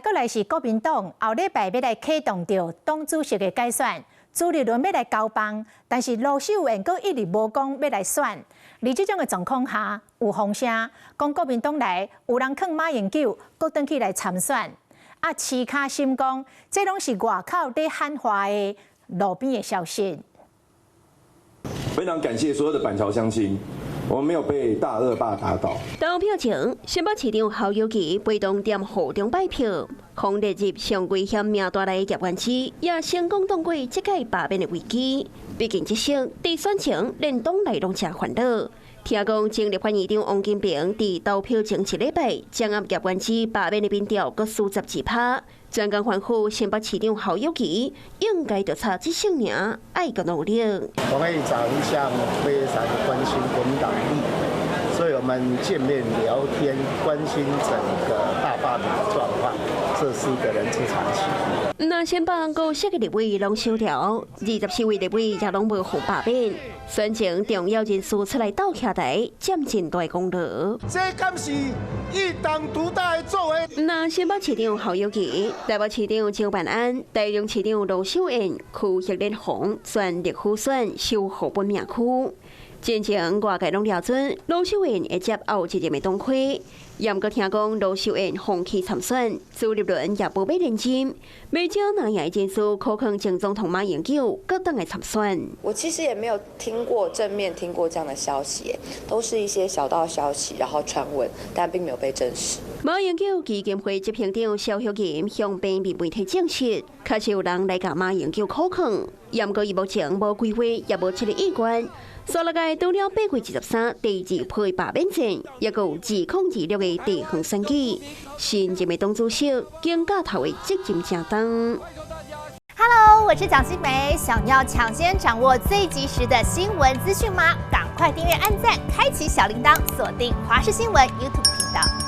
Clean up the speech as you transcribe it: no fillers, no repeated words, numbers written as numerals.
閣來是國民黨後禮拜欲來啟動著黨主席的改選，朱立倫欲來交棒，但是盧秀燕閣一直無講欲來選。佇這種的狀況下，有風聲講國民黨內有人勸馬英九閣轉去來參選。啊，飼跤心講，這攏是外口佇喊話的路邊的消息。非常感謝所有的板橋鄉親。我們沒有被大惡霸打倒。投票前，新北市長侯友宜陪同踮雨中拜票，予列入上危險名單內的葉元之也成功擋過這屆罷免的危機。畢竟這時佇選情連黨內攏誠煩惱。聽講前立法院長王金平佇投票前一禮拜，掌握葉元之罷免的民調閣輸12%，專工吩咐新北市長侯友宜應該就差這勝爾，愛閣努力。王院長一向非常關心國民黨立委，所以我們見面聊天，關心整個大罷免的狀況，這是一個人之常情。那新北五十個立委攏收掉，24位立委也攏無予罷免，選前重要人士出來鬥徛台，佔真大功勞。這敢是一黨獨大的作為？那新北市長侯友宜、台北市長蔣萬安、台中市長盧秀燕、區域聯防全力輔選，守護本命區。進前外界攏料準盧秀燕會接後一任的黨魁，毋過聽講盧秀燕放棄參選，朱立倫也無欲連任，未少藍營人士苦勸前總統馬英九閣轉來參選。我其實也沒有聽過正面聽過這樣的消息，都是一些小道消息，然後傳聞，但並沒有被證實。馬英九基金會執行長蕭旭吟向平面媒體證實，確實有人來共馬英九苦勸，毋過伊目前無規劃，也無這個意願。煞落來除了8月23第二波罷免戰，抑閣有2026的地方選舉，新任的黨主席肩胛頭的責任誠重。 Hello，我是蔣新梅，想要搶先掌握最及時的新聞資訊嗎？趕快訂閱、按讚、開啟小鈴鐺，鎖定華視新聞 YouTube 頻道。